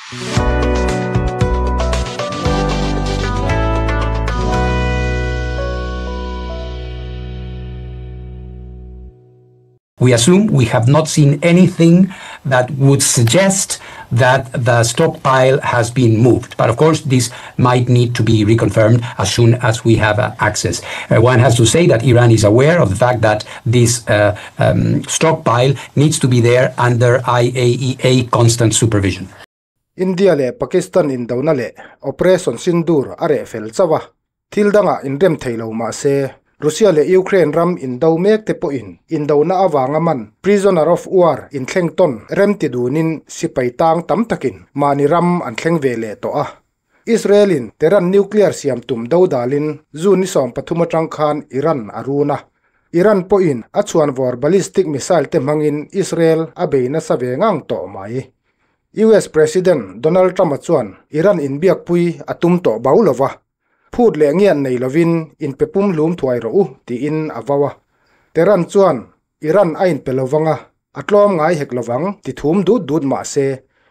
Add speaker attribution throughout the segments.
Speaker 1: We assume we have not seen anything that would suggest that the stockpile has been moved. But of course, this might need to be reconfirmed as soon as we have access. One has to say that Iran is aware of the fact that this stockpile needs to be there under IAEA constant supervision.
Speaker 2: India leh Pakistan indona leh Operation Sindoor a reh fel chauh a, thil dangah inrem thei lo mah se, Russia leh Ukraine ram indo mek te pawhin indona avanga man prisoner of war inthleng tawn rem ti dunin sipai tang tam takin mahni ram an thleng ve leh tawh a. Israel-in Tehran nuclear siam tum do dalin June ni 13 atang khan Iran a run a. Iran pawhin a chhuanvawr ballistic missile te hmangin Israel a bei nasa ve ngang tawh mai. US President Donald Trump-a chuan Iran inbiakpui a tum tawh bau lova, Phut leh ngian nei lovin inpe pum hlum thuai rawh u, tiin a vau a. Tehran chuan Iran a inpe lovang a, a tlawm ngai hek lovang ti thum dut dut mah se,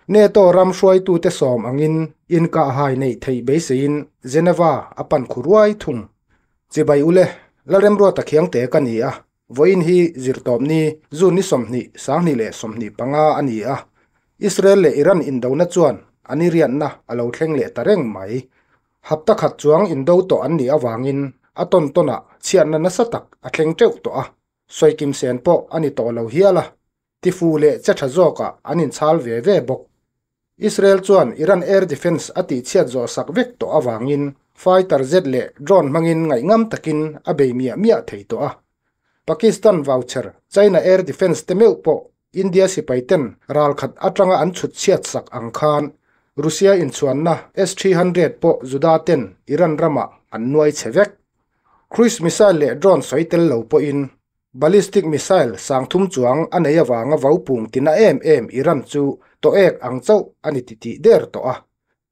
Speaker 2: NATO ram hruaitute sawm angin inkahhai neih theih beiseiin Geneva a pan khu ruai thung. Chibai ule, Lalremruata Khiangte ka ni a, vawiin hi zirtawpni June ni 20, 2025 a ni a, Israel leh Iran indona chuan an i riatna a lo thleng leh ta reng mai. Hapta khat chuang indo tawh an nih avangin a tawn tawnah chhiatna nasa tak a thleng teuh tawh a, sawikim sen pawh a ni tawh lo hial a, tifu leh che tha zawkah an inchhal ve ve bawk. Israel chuan Iran air defence a tihchhiat zawh sak vek tawh avangin fighter jet leh drone hmangin ngaihngam takin a bei miah miah thei tawh a. Pakistan vauchher China air defence te meuh pawh India sipaiten ralkhat atanga an chhut chhiat sak ang khan Russia inchhuanna S-300 pawh Juda ten Iran ramah an nuai chhe vek. Cruise missile leh drone sawi tel lo pawhin ballistic missile 3000 chuang a nei avanga vaupung tina em em Iran chu tawek ang chauh a ni titih der tawh a.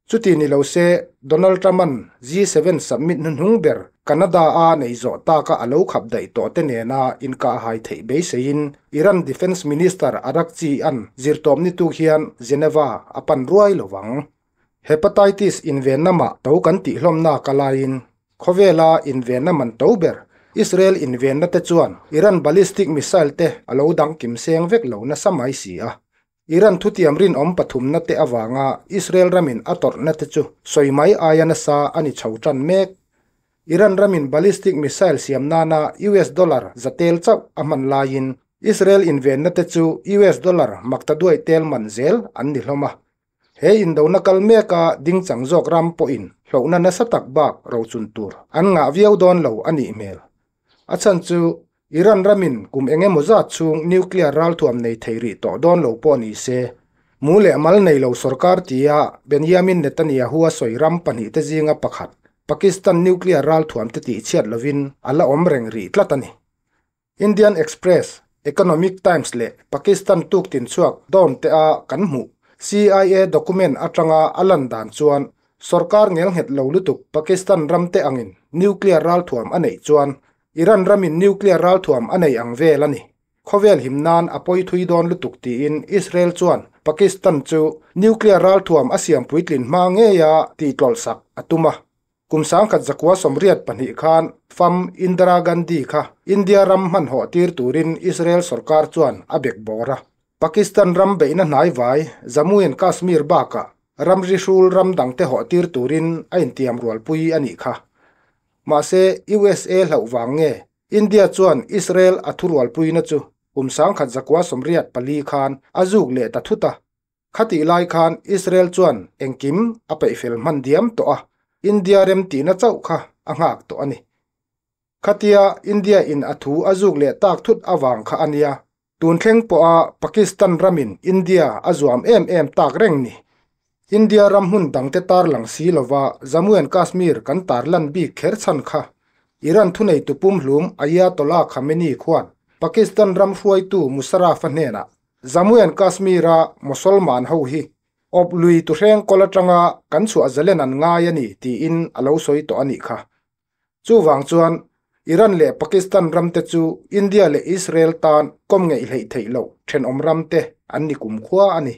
Speaker 2: Chuti ni lo se, Donald Trump-a'n G7 summit hnuhnung ber Canada-a nei zawh taka a lo khap daih tawh te nena inkahhai theih beiseiin Iran Defence Minister Araghchi-a'n zirtawpni tuk hian Geneva a pan ruai lo vang. Hepatitis invenna mah to kan tih hlawmna ka laiin khawvela invenna man to ber Israel invenna te chuan Iran ballistic missile te a lo dang kim seng vek lo nasa mai si a. Iran thutiam rinawm pathumna te avanga Israel ramin a tawrhna te chu sawi mai aia nasa a ni chho tan mek. Iran ramin ballistic missile siam nana US dollar za tel chauh a hman laiin Israel invenna te chu US dollar makta duai tel man zel an ni hlawm a. He indona kal meka dingchang zawk ram pawhin hlauhna nasa tak bak rochun tur an ngah viau dawn lo a nih hmel. A chhan chu Iran ramin kum eng emaw zat chhung nuclear ralthuam nei thei rih tawh dawn lo pawh ni se, mu leh mal nei lo sorkar tia Benjamin Netanyahu a sawi ram pahnih te zinga pakhat Pakistan nuclear ralthuam te tih chhiat lovin a la awm reng rih tlat a ni. Indian Express, Economic Times leh Pakistan tuk tin chhuak Dawn te a kan hmuh CIA document atanga a lan dan chuan sorkar ngelnghet lo lutuk Pakistan ram te angin nuclear ralthuam a neih chuan Iran ramin nuclear ralthuam a nei ang vel a ni. Khawvel him nan a pawi thui dawn lutuk tiin Israel chuan Pakistan chu nuclear ralthuam a siam puitlin hma ngeia tihtlawlhsak a tum a. Kum 1982 khan fam Indira Gandhi kha India ram hmanhawh tir turin Israel sorkar chuan a bek bawr a. Pakistan ram beihna hnai vai Jammu and Kashmir bakah ramri hrul ram dangte hawh tir turin a intiam rualpui a nih kha. Mahse, USA hlauh vang nge India chuan Israel a thurualpuina chu kum 1984 khan a zuk leh ta thut a. Khatih lai khan Israel chuan engkim a peihfel hman diam tawh a, India remtihna chauh kha a nghak tawh a ni. Khatia India in a thu a zuk leh tak thut avang kha a nia, tun thleng pawha Pakistan ramin India a zuam em em tak reng ni. India ram hmun dangte tarlang si lova Jammu and Kashmir kan tarlan bik kher chhan kha Iran thuneitu pumhlum Ayatollah Khamenei khuan Pakistan ram hruaitu Musharraf-a hnenah Jammu and Kashmir-a Mosolman ho hi awp lui tu hreng kawl atanga kan chhuah zalen an ngai a ni tiin a lo sawi tawh a nih kha. Chuvang chuan Iran leh Pakistan ramte chu India leh Israel tan kawm ngeih hleih theih loh thenawm ramte an ni kumkhua a ni.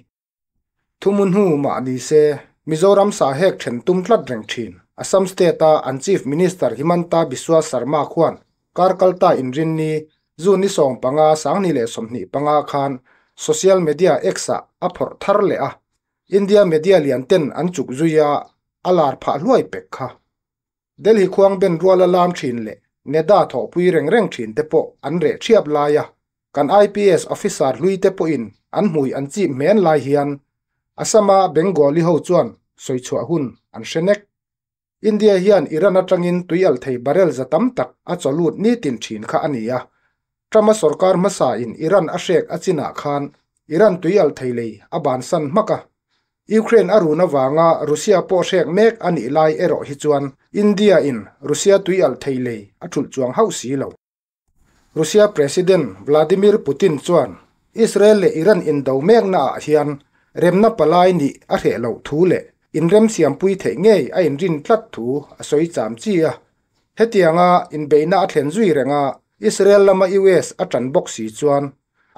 Speaker 2: Thumu hnu mah ni se, Mizoram sa hek then tum tlat reng thin. Assam State-a an Chief Minister Himanta Biswa Sarma khuan kar kalta inrinni June ni 15 2025 khan social media X-ah a phawrh thar leh a, India media lian ten an chuk zui a, a lar phah hluai pek kha. Delhi khuang ben ruala lam thin leh NEDA thawhpui reng reng thin te pawh an reh thiap lai a, kan IPS officer hlui te pawhin an hmui an chip men lai hian Assam-a Bengali ho chuan sawichhuah hun an hre nek. India hian Iran atangin tui alh thei barrel za tam tak a chawlut nitin thin kha a ni a. Trump-a sorkar hmasa in Iran a hrek a chinah khan Iran tui alh thei lei a bansan hmak a. Ukraine a run avanga Russia pawh hrek mek a nih lai erawh hi chuan India in Russia tui alh thei lei a thulh chuang hauh si lo. Russia President Vladimir Putin chuan Israel leh Iran indo meknaah hian remna palai nih a hreh loh thu leh inremsiampui theih ngei a inrin tlat thu a sawi cham chi a. Hetianga inbeihna a thlen zui renga Israel lama US a tan bawk si chuan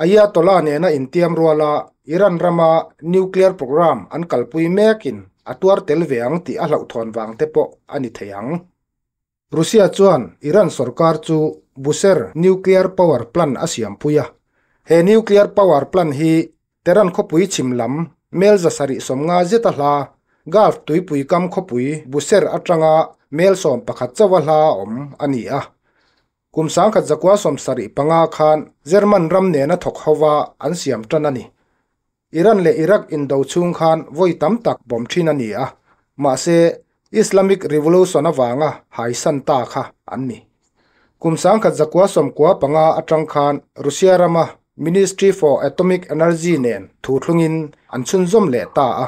Speaker 2: Ayatollah nena intiam ruala Iran rama nuclear programme an kalpui mekin a tuar tel ve ang tih a hlauhthawn vang te pawh a ni thei ang. Russia chuan Iran sorkar chu Bushehr nuclear power plant a siampui a. He nuclear power plant hi Tehran khawpui chhim lam mel 750 zeta hla, Gulf tuipui kam khawpui Bushehr atanga mel 11 chauha hla awm a ni a. Kum 1975 khan German ram nena thawk hova an siam tan a ni. Iran leh Iraq indo chhung khan vawi tam tak bawm thin a ni a, mahse Islamic Revolution avanga haisan ta kha an ni. Kum 1995 atang khan Russia rama Ministry for Atomic Energy nen thu thlungin an chhunzawm leh ta a,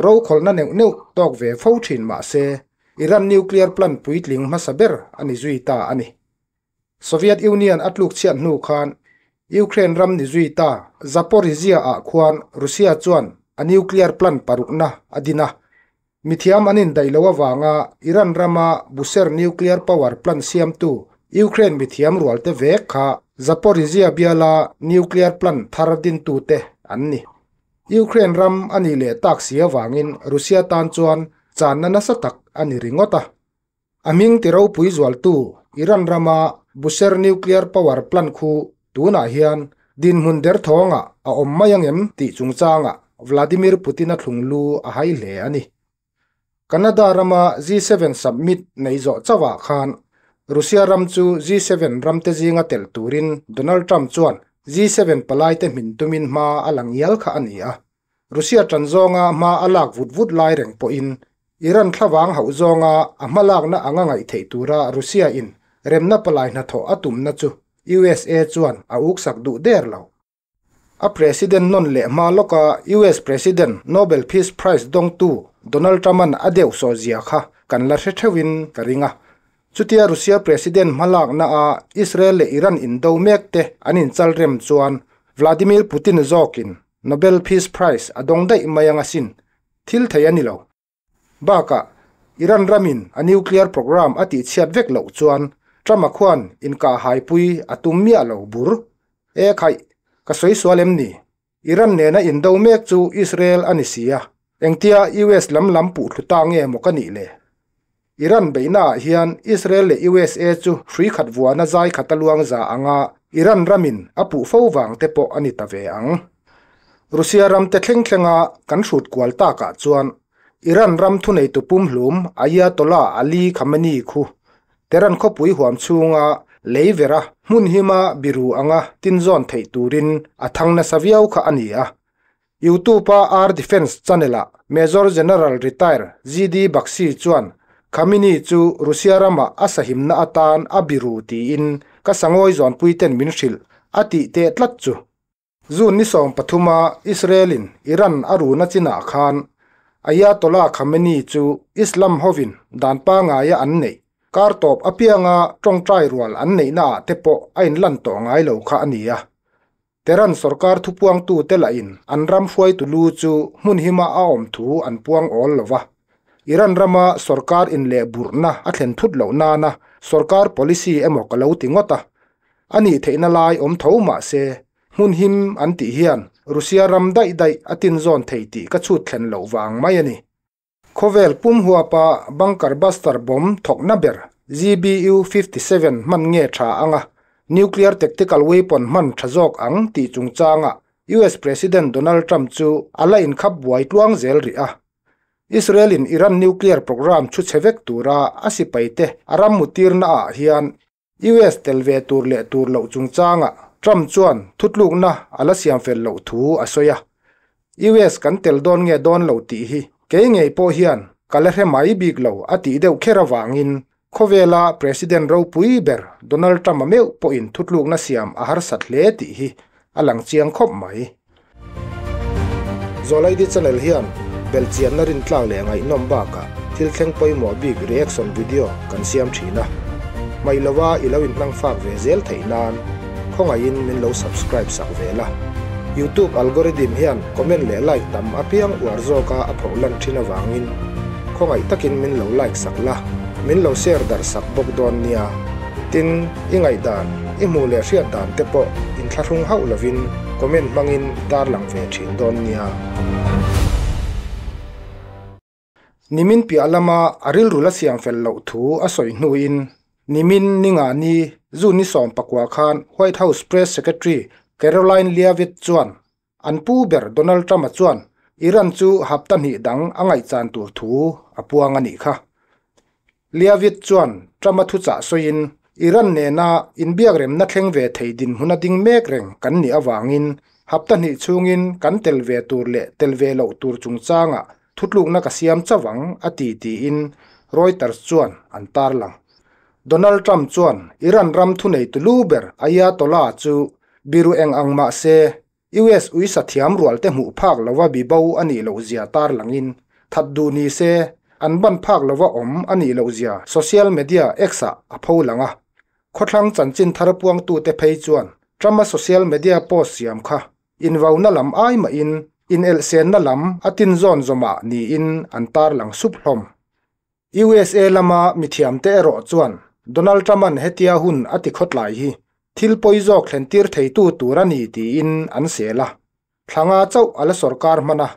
Speaker 2: ro kholna neuh neuh tawk ve fo thin mahse Iran nuclear plant puitling hmasa ber a ni zui ta a ni. Soviet Union a tluk chhiat hnu khan Ukraine ram ni zui ta Zaporizhia ah khuan Russia chuan a nuclear plant parukna a din a. Mithiam an indaih lo avanga Iran rama Bushehr nuclear power plant siamtu Ukraine mithiam rual te vek kha Zaporizhia biala nuclear plant thar dintu te an ni. Ukraine ram a nih leh tak si avangin Russia tan chuan channa nasa tak a ni ringawt a. A hming ti ropui zualtu Iran rama Bushehr nuclear power plant khu tunah hian dinhmun derthawngah a awm mai angem tih chungchangah Vladimir Putin a thlunglu a hai hle a ni. Canada rama G7 summit nei zawh chauhah khan Russia ram chu G7 ramte zinga tel turin Donald Trump chuan G7 palaite hmin tumin hma a la ngial kha a ni a. Russia tan zawnga hma a lak vut vut lai reng pawhin Iran thlavang hauh zawnga a hmalakna anga ngaih theih tura Russia in remna palai hnathawh a tumna chu USA chuan a uksak duh der lo. A president non leh hma lawka US President Nobel Peace Prize dawngtu Donald Trump-an a deuh saw zia kha kan la hre theuhin ka ring a. Chutia Russia President hmalakna a Israel leh Iran indo mek te an inchal rem chuan Vladimir Putin zawkin Nobel Peace Prize a dawng daih mai anga sin. Thil thei a ni lo. Bakah Iran ramin a nuclear programme a tihchhiat vek loh chuan Trump-a khuan inkahhaipui a tum miah lo bur. E khaih, ka sawi sual em ni? Iran nena indo mek chu Israel a ni si a, engtia US lam lam puh thlu ta nge maw ka nih le? Iran beihnaah hian Israel leh USA chu hrui khat vuana zai khat a luang za anga Iran ramin a puh fo vang te pawh a ni ta ve ang. Russia ram te thleng thlenga kan hrut kual takah chuan Iran ram thuneitu pumhlum Ayatollah Ali Khamenei khu Tehran khawpui huam chhunga lei vera hmun hima biru anga tinzawn theih turin a thang nasa viau kha a ni a. YouTube-a R Defence channel-ah Major General Retire GD Bakshi chuan Khamenei chu Russia ramah a sahimna atan a biru tiin ka sangawi zawnpuiten min hrilh a tih teh tlat chu. June ni 13-a Israel-in Iran a runa chinah khan Ayatollah Khamenei chu Islam hovin dan pangaia an neih kar tawp apianga tawngtai rual an neihnaah te pawh a inlan tawh ngai lo kha a ni a. Tehran sorkar thupuangtu te lahin an ram hruaitu lu chu hmun hima a awm thu an puang awl lo va. Iran rama sorkar inleh burhna a thlen thut loh nana sorkar policy emaw ka lo ti ngawt a. A nih theihna lai awm tho mah se, hmun him an tih hian Russia ram daih daih a tinzawn thei tih ka chhut thlen loh vang mai a ni. Khawvel pum huapa bunker buster bomb thawkna ber GBU 57 hman nge tha anga nuclear tactical weapon hman tha zawk ang tih chungchanga US President Donald Trump chu a la inkhap buai tluang zel rih a. Israel in Iran nuclear program chhu chhe vek tura a sipaite a ram mutirna ah hian US tel ve tur leh tur loh chungchanga Trump chuan thutlukna a la siam fel loh thu a sawi a. US kan tel dawn nge dawn lo tih hi kei ngei pawh hian ka la hre mai bik lo a tih deuh kher avangin khawvela President ropui ber Donald Trump-a meuh pawhin thutlukna siam a harsat hle tih hi a lang chiang khawp mai. Zawlaidi channel hian belhchianna rintlak leh ngaihnawm bakah thil thleng pawimawh bik reaction video kan siam thin a. Hmaih lova i lo inhmang fak ve zel theih nan khawngaihin min lo subscribe sak ve la. Youtube algorithm hian comment leh like tam apiang uar zawka a phoh lan thin avangin khawngaih takin min lo like sak la, min lo share darh sak bawk dawn nia. Tin, i ngaihdan, i hmuh leh hriat dan te pawh inthlahrung hauh lovin comment hmangin tarlang ve thin dawn nia. Nimin piah lama a rilru la siam fel loh thu a sawi hnuin nimin ninga ni June ni 19 khan White House Press Secretary Karoline Leavitt chuan an pu ber Donald Trump-a chuan Iran chu hapta hnih dang a ngaihchan tur thu a puang a nih kha. Leavitt chuan Trump-a thuchah sawiin Iran nena inbiakremna thleng ve thei dinhmun a ding mek reng kan nih avangin hapta hnih chhungin kan tel ve tur leh tel ve loh tur chungchangah thutlukna ka siam chauh ang a ti tiin Reuters chuan an tarlang. Donald Trump chuan Iran ram thuneitu lu ber Ayatollah chu biru eng ang mah se US uisa thiam rual te hmuh phak lova bibo a nih loh zia tarlangin that duh ni se an ban phak lova awm a nih loh zia social media X-ah a pholang a. Khawthlang chanchin thar puangtute phei chuan Trump-a social media post siam kha invauna lam ai mahin inelhsenna lam a tinzawn zawmah niin an tarlang sup hlawm. USA lama mithiamte erawh chuan Donald Trump-a'n hetia hun a ti khawtlai hi thil pawi zawk thlentir theitu tur a ni tiin an sel a. Thlanga chauh a la sawrkar hman a,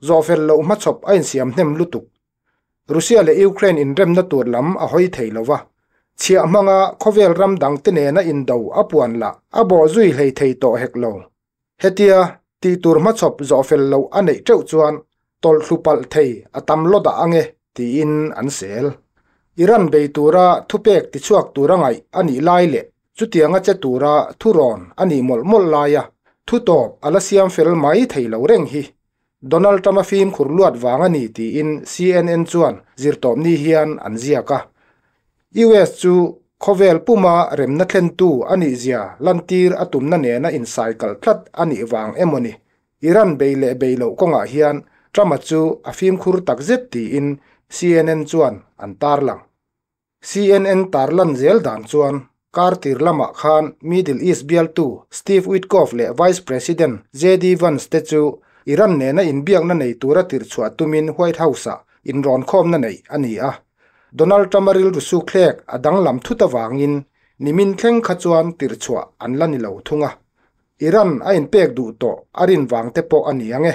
Speaker 2: zawhfel loh hmachhawp a insiam hnem lutuk. Russia leh Ukraine inremna tur lam a hawi thei lo va, chhiah hmanga khawvel ram dangte nena indo a puan lah a bawh zui hlei thei tawh hek lo. Hetia tih tur hmachhawp zawhfel loh a neih teuh chuan tawlhthlu palh thei a tam law dah ange tiin an sel. Iran bei tura thupek tichhuak tura ngaih a nih lai leh chutianga che tura thurawn a nih mawlh mawlh laia thutawp a la siam fel mai thei lo reng hi Donald Trump-a fimkhur luat vang a ni tiin CNN chuan zirtawpni hian an ziak a. US chu khawvel puma remna thlentu a nihzia lantir a tumna nena insaikal tlat a nih vang emaw ni, Iran bei leh bei loh kawngah hian Trump-a chu a fimkhur takzet tiin CNN chuan an tarlang. CNN tarlan zel dan chuan kar tir lamah khan Middle East bialtu Steve Witkoff leh Vice President JD Vance te chu Iran nena inbiakna nei tura tirhchhuah tumin White House-ah inrawnkhawmna neih a ni a. Donald Trump-a rilru sukthlek a danglam thut avangin nimin thleng kha chuan tirhchhuah an la ni lo thung a. Iran a inpek duh tawh a rin vang te pawh a ni ang e.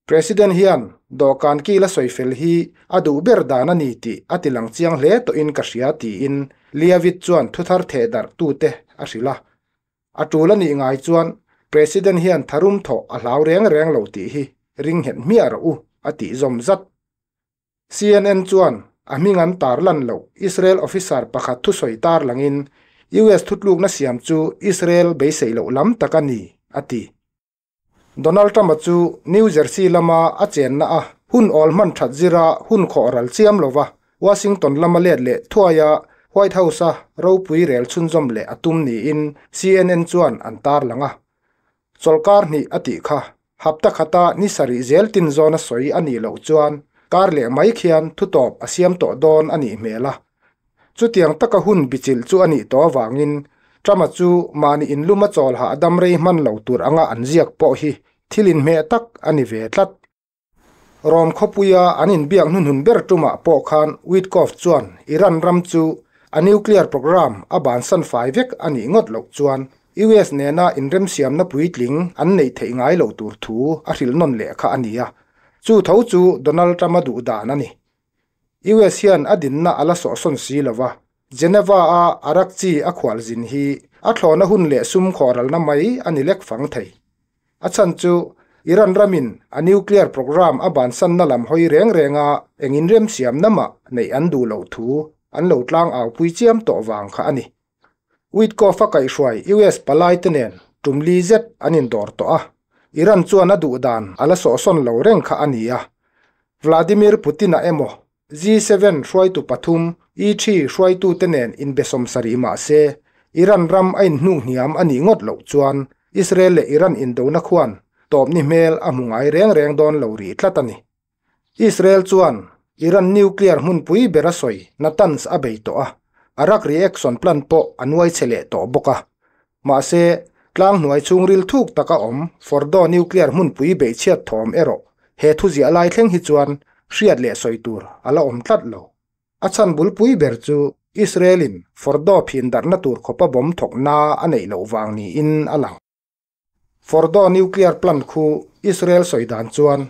Speaker 2: President hian dawhkan kil a sawi fel hi a duh ber dan a ni tih a ti lang chiang hle tawhin ka hria tiin Leavitt chuan thuthar theh darh tute a hrilh a. A tul a nih ngai chuan President hian tharum thawh a hlau reng reng lo tih hi ring nghet hmiah rawh u a tih zawm zat. CNN chuan a hming an tarlan loh Israel officer pakhat thusawi tarlangin US thutlukna siam chu Israel beisei loh lam tak a ni a ti. Donald Trump-a chu New Jersey lama a chenna a hun awl hman that zira hun khawh ral chiam lova Washington lama let leh thuaia White House-a ropui rel chhunzawm leh a tum niin CNN chuan an tarlang a. Chawlhkar hnih a tih kha hapta khata ni sarih zel tin zawna sawi a nih loh chuan kar leh mai khian thutawp a siam tawh dawn a nih hmel a. Chutiang taka hun bichilh chu a nih tawh avangin Trump-a chu mahni inluma chawl hah dam rei hman lo tur anga an ziak pawh hi thil inhmeh tak a ni ve tlat. Rom khawpuia an inbiak hnuhnun ber tumah pawh khan Witkoff chuan Iran ram chu a nuclear program a bansan fai vek a nih ngawt loh chuan US nena inremsiamna puitling an neih theih ngai loh tur thu a hrilh nawn leh kha a ni a, chu tho chu Donald Trump-a duh dan a ni. US hian a dinna a la sawhsawn si lo va, Geneva-a Araghchi a khualzin hi a thlawhna hun leh sum khawhralna mai a ni lek fang thei. A chhan chu Iran ramin a nuclear programme a bansanna lam hawi reng renga eng inremsiamna mah neih an duh loh thu an lo tlangaupui chiam tawh vang kha a ni. Witkoff a kaihhruai US palaite nen tum li zet an indawr tawh a, Iran chuan a duh dan a la sawhsawn lo reng kha a ni a. Vladimir Putin-a emaw G7 hruaitu pathum E3 hruaitute nen inbe 70 mah se, Iran ram a inhnuk hniam a nih ngawt loh chuan Israel leh Iran indona khuan tawpni hmel a hmu ngai reng reng dawn lo rih tlat a ni. Israel chuan Iran nuclear hmunpui ber a sawi Natanz a bei tawh a, Arak reaction plan pawh a nuai chhe leh tawh bawk a. Mahse, tlang hnuai chhungril thuk taka awm Fordow nuclear hmunpui beihchhiat thawm erawh he thuziah lai thleng hi chuan hriat leh sawi tur a la awm tlat lo. A chhan bulpui ber chu Israel-in Fordow phin darhna tur khawpa bomb thawkna a neih loh vang niin a lang. Fordow nuclear plant khu Israel sawi dan chuan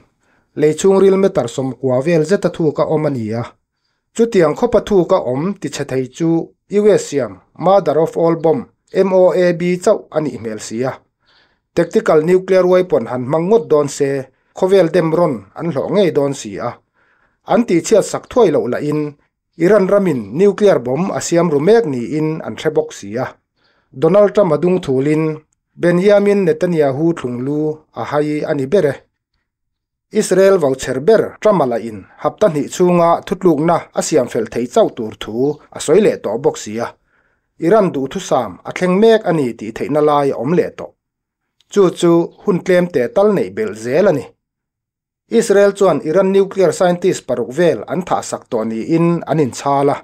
Speaker 2: lei chhungril meter 90 vel zeta thuka awm a ni a. Chutiang khawpa thuka awm tichhe thei chu US siam Mother of All Bomb, MOAB, chauh a nih hmel si a. Tactical nuclear weapon han hmang ngawt dawn se khawvel dem rawn an hlawh ngei dawn si a. An tihchhiat sak thuai loh lahin Iran ramin nuclear bomb a siam ru mek niin an hre bawk si a. Donald Trump a dung thulin Benjamin Netanyahu thlunglu a hai a ni ber e. Israel vauchher ber Trump-a lahin hapta hnih chhunga thutlukna a siam fel thei chauh tur thu a sawi leh tawh bawk si a. Iran duhthusam a thleng mek a ni tih theihna lai a awm leh tawh. Chu chu hun tlem te tal neih belh zel a ni. Israel chuan Iran nuclear scientist paruk vel an thahsak tawh niin an inchhal a,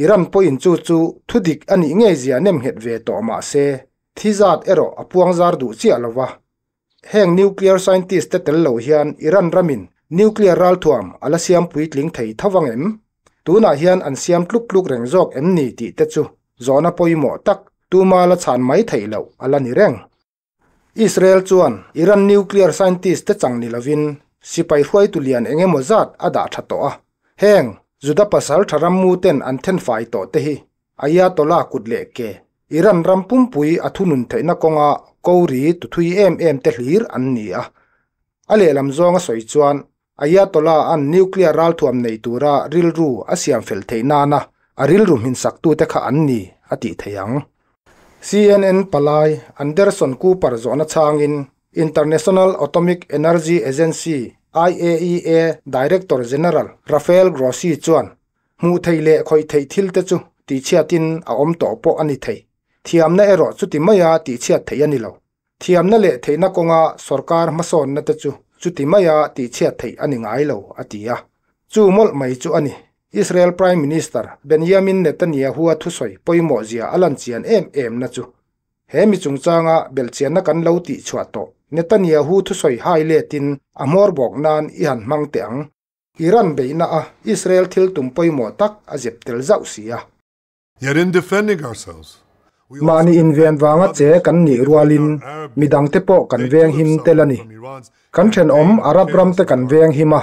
Speaker 2: Iran pawhin chu chu thudik a nih ngei zia nem nghet ve tawh mah se, thi zat erawh a puang zar duh chiah lo va. Heng nuclear scientist te tel lo hian Iran ramin nuclear ralthuam a la siam puitling thei tho vang em? Tunah hian an siam tluk tluk reng zawk em ni tih te chu zawhna pawimawh tak tuma la chhan mai theih loh a la ni reng. Israel chuan Iran nuclear scientist te chang ni lovin sipai hruaitu lian eng emaw zat a dah tha tawh a. Heng Juda pasal tha rammu ten an thenfai tawh te hi Ayatollah kut leh ke Iran ram pumpui a thunun theihna kawnga ko ri tuthui em em te hlir an ni a. A lehlam zawnga sawi chuan Ayatollah an nuclear ralthuam nei tura rilru a siam fel theih nana a rilru hminsaktute kha an ni a tih theih ang. CNN palai Anderson Cooper zawhna chhangin International Atomic Energy Agency, IAEA, Director General Rafael Grossi chuan hmuh theih leh khawih theih thil te chu tihchhiatin a awm tawh pawh a ni thei. Thiamna erawh chuti maia tihchhiat theih a ni lo. Thiamna leh theihna kawnga sorkar hmasawnna te chu chuti maia tihchhiat theih a ni ngai lo, a ti a. Chu mawlh mai chu a ni. Israel Prime Minister Benjamin Netanyahu-a thusawi pawimawh zia a lan chian em em na chu. He mi chungchanga belhchianna kan lo tihchhuah tawh Netanyahu thusawi hai letin a hmawr bawk nan i han hmang teh ang. Iran beihna a Israel thil tum pawimawh tak a zep tel zauh si a.
Speaker 3: Yet in defending ourselves, we also
Speaker 2: Mahni inven
Speaker 3: protect
Speaker 2: vanga che
Speaker 3: others.
Speaker 2: kan nih
Speaker 3: They defend
Speaker 2: rualin
Speaker 3: our Arab
Speaker 2: midang te
Speaker 3: neighbors.
Speaker 2: pawh kan
Speaker 3: They
Speaker 2: veng
Speaker 3: too have
Speaker 2: him tel a
Speaker 3: suffered
Speaker 2: ni.
Speaker 3: from Iran's
Speaker 2: Kan thenawm
Speaker 3: campaign of
Speaker 2: Arab ram
Speaker 3: chaos
Speaker 2: te
Speaker 3: and
Speaker 2: kan
Speaker 3: violence.
Speaker 2: veng him a,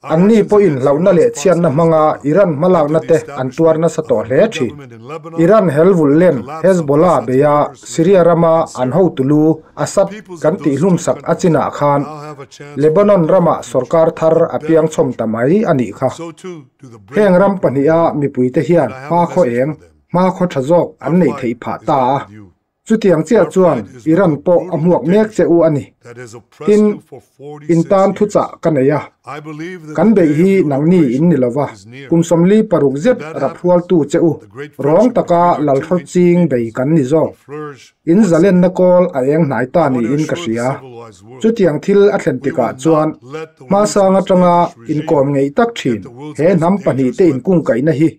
Speaker 3: Our
Speaker 2: anni
Speaker 3: actions
Speaker 2: pawhin
Speaker 3: against
Speaker 2: hlauhna
Speaker 3: Iran's
Speaker 2: leh chhiatna
Speaker 3: proxies in
Speaker 2: hmanga
Speaker 3: Lebanon
Speaker 2: Iran
Speaker 3: led to
Speaker 2: hmalakna
Speaker 3: the
Speaker 2: te an tuar
Speaker 3: establishment
Speaker 2: nasa
Speaker 3: of
Speaker 2: tawh
Speaker 3: a
Speaker 2: hle
Speaker 3: new
Speaker 2: thin.
Speaker 3: government in Lebanon
Speaker 2: Iran hel vulh
Speaker 3: and the
Speaker 2: len
Speaker 3: collapse of
Speaker 2: Hezbollah
Speaker 3: Assad's
Speaker 2: beia
Speaker 3: murderous
Speaker 2: Syria
Speaker 3: regime
Speaker 2: rama
Speaker 3: in
Speaker 2: an
Speaker 3: Syria.
Speaker 2: hotulu
Speaker 3: The
Speaker 2: Assad
Speaker 3: peoples
Speaker 2: kan
Speaker 3: of
Speaker 2: tih
Speaker 3: those two
Speaker 2: hlumsak a
Speaker 3: countries
Speaker 2: chinah khan
Speaker 3: now have a chance for a
Speaker 2: Lebanon rama
Speaker 3: different future,
Speaker 2: sorkar thar
Speaker 3: a
Speaker 2: a
Speaker 3: better
Speaker 2: piang chhawm ta
Speaker 3: future.
Speaker 2: mai a nih kha.
Speaker 3: So too do the brave
Speaker 2: Heng ram
Speaker 3: people of
Speaker 2: pahniha
Speaker 3: Iran.
Speaker 2: mipuite hian
Speaker 3: And I have
Speaker 2: hma
Speaker 3: a
Speaker 2: khaw
Speaker 3: message
Speaker 2: eng,
Speaker 3: for them.
Speaker 2: hma khaw tha zawk
Speaker 3: Our
Speaker 2: an nei
Speaker 3: fight
Speaker 2: theih phah
Speaker 3: is
Speaker 2: ta
Speaker 3: not
Speaker 2: a.
Speaker 3: with you.
Speaker 2: Chutiang chiah
Speaker 3: Our
Speaker 2: chuan
Speaker 3: fight is with
Speaker 2: Iran
Speaker 3: the
Speaker 2: pawh a
Speaker 3: brutal
Speaker 2: hmuak mek che
Speaker 3: dictatorship
Speaker 2: u a ni.
Speaker 3: that has oppressed
Speaker 2: Tin,
Speaker 3: you for
Speaker 2: in
Speaker 3: 46
Speaker 2: tan
Speaker 3: years.
Speaker 2: thuchah ka nei a.
Speaker 3: I believe that
Speaker 2: Kan
Speaker 3: the
Speaker 2: beih
Speaker 3: day of
Speaker 2: hi
Speaker 3: your
Speaker 2: nangni in
Speaker 3: liberation
Speaker 2: ni lova,
Speaker 3: is near.
Speaker 2: kum 46
Speaker 3: When
Speaker 2: zet
Speaker 3: that
Speaker 2: rap
Speaker 3: happens,
Speaker 2: hualtu che u,
Speaker 3: the great
Speaker 2: rawng
Speaker 3: friendship
Speaker 2: taka
Speaker 3: between our two
Speaker 2: lalhrawt
Speaker 3: ancient
Speaker 2: ching bei
Speaker 3: peoples
Speaker 2: kan ni zawk.
Speaker 3: will flourish
Speaker 2: In
Speaker 3: once
Speaker 2: zalenna
Speaker 3: again.
Speaker 2: kawl a eng hnai ta
Speaker 3: I want to
Speaker 2: niin ka
Speaker 3: assure the
Speaker 2: hria.
Speaker 3: civilized world
Speaker 2: Chutiang thil a thlen
Speaker 3: we
Speaker 2: tikah
Speaker 3: will
Speaker 2: chuan
Speaker 3: not let the
Speaker 2: hma
Speaker 3: world's
Speaker 2: sang
Speaker 3: most
Speaker 2: atanga
Speaker 3: dangerous regime
Speaker 2: inkawm ngeih tak
Speaker 3: get
Speaker 2: thin
Speaker 3: the world's
Speaker 2: he
Speaker 3: most
Speaker 2: hnam pahnih
Speaker 3: dangerous
Speaker 2: te
Speaker 3: weapons.
Speaker 2: inkungkaihna hi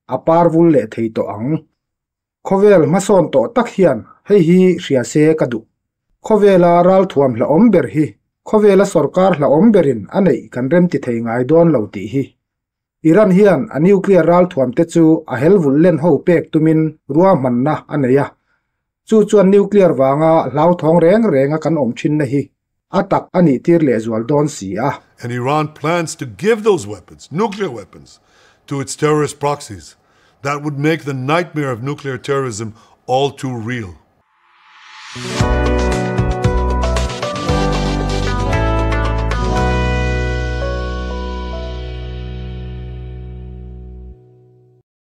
Speaker 2: a par vul leh thei tawh ang. Khawvel hmasawn tawh tak hian hei hi hria se ka duh. Khawvela ralthuam hlauhawm ber hi khawvela sorkar hlauhawm berin a neih kan rem ti thei ngai dawn lo tih hi. Iran hian a nuclear ralthuam te chu a hel vulh len ho pek tumin ruahmanna a nei a. Chu chuan nuclear vanga hlauthawng reng renga kan awm thinna hi a tak a nih tir lehzual dawn si a.
Speaker 3: And Iran plans to give those weapons, nuclear weapons, to its terrorist proxies. That would make the nightmare of nuclear terrorism all too real.